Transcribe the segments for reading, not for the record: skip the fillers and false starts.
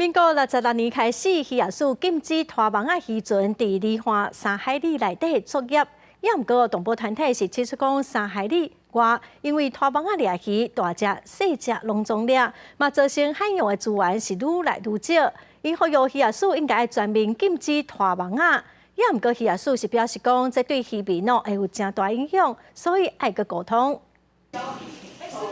民國66年開始，漁業署禁止拖網仔漁船佇2岸3海里內底作業。也毋過，動保團體是指出講，3海里外，因為拖網仔掠魚，大隻細隻攏總掠，嘛造成海洋的資源是愈來愈少。𪜶呼籲漁業署應該全面禁止拖網仔。也毋過，漁業署是表示講，這對漁民哦會有誠大影響，所以愛閣溝通。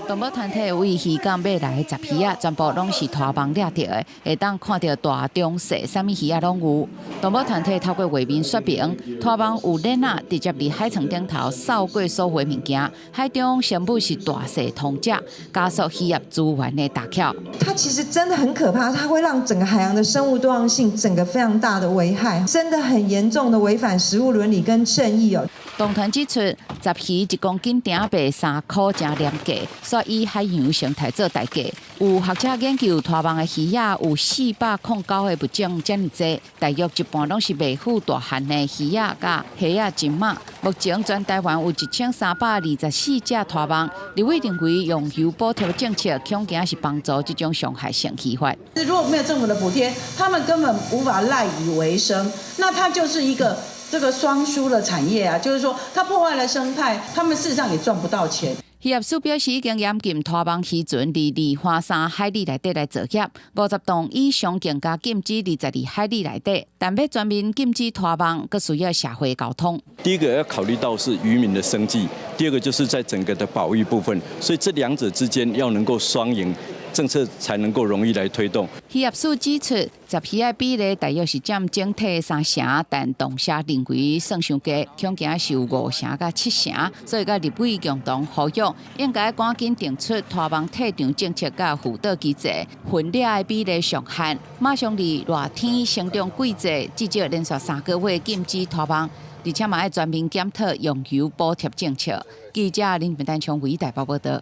動保團體為漁港買來的雜魚仔，全部攏是拖網掠著的，會當看著大、中、細，啥物魚仔攏有。動保團體透過畫面說明，拖網有鏈仔直接佇海床頂頭掃過所有物件，海中生物是大細通食，加速漁業資源的打翹。它其實真的很可怕，它會讓整個海洋的生物多樣性整個非常大的危害，真的很嚴重的違反食物倫理跟正義哦。動團指出，雜魚1公斤埕賣3箍，誠廉價，煞以海洋生態做代價。有學者研究，拖網的魚仔有409個物種遮爾濟，大約一半攏是袂赴大漢的魚仔佮蝦仔蟳仔。目前全台灣有1324隻拖網，立委認為用油補貼政策恐驚是幫助這種傷害性漁法。如果沒有政府的補貼，他們根本無法賴以為生，那它就是一個這個雙輸的產業啊，就是說它破壞了生態，他們事實上也賺不到錢。漁業署表示，已經嚴禁拖網漁船佇2岸3海里內底來作業，50檔以上更加禁止22海里內底。但欲全面禁止拖網，閣需要社會溝通。第一個要考慮到是漁民的生計，第二個就是在整個的保育部分，所以這兩者之間要能夠雙贏，政策才能夠容易來推動。漁業署指出，雜魚仔比例大約是佔整體三成，但同社認為算傷低，恐驚是有5成佮7成，所以佮立委共同呼籲，應該趕緊定出拖網退場政策佮輔導機制，混掠的比例上限，馬上佇熱天生長季節，至少連續3個月禁止拖網，而且嘛愛全面檢討用油補貼政策。記者林文丹昌偉台北報道。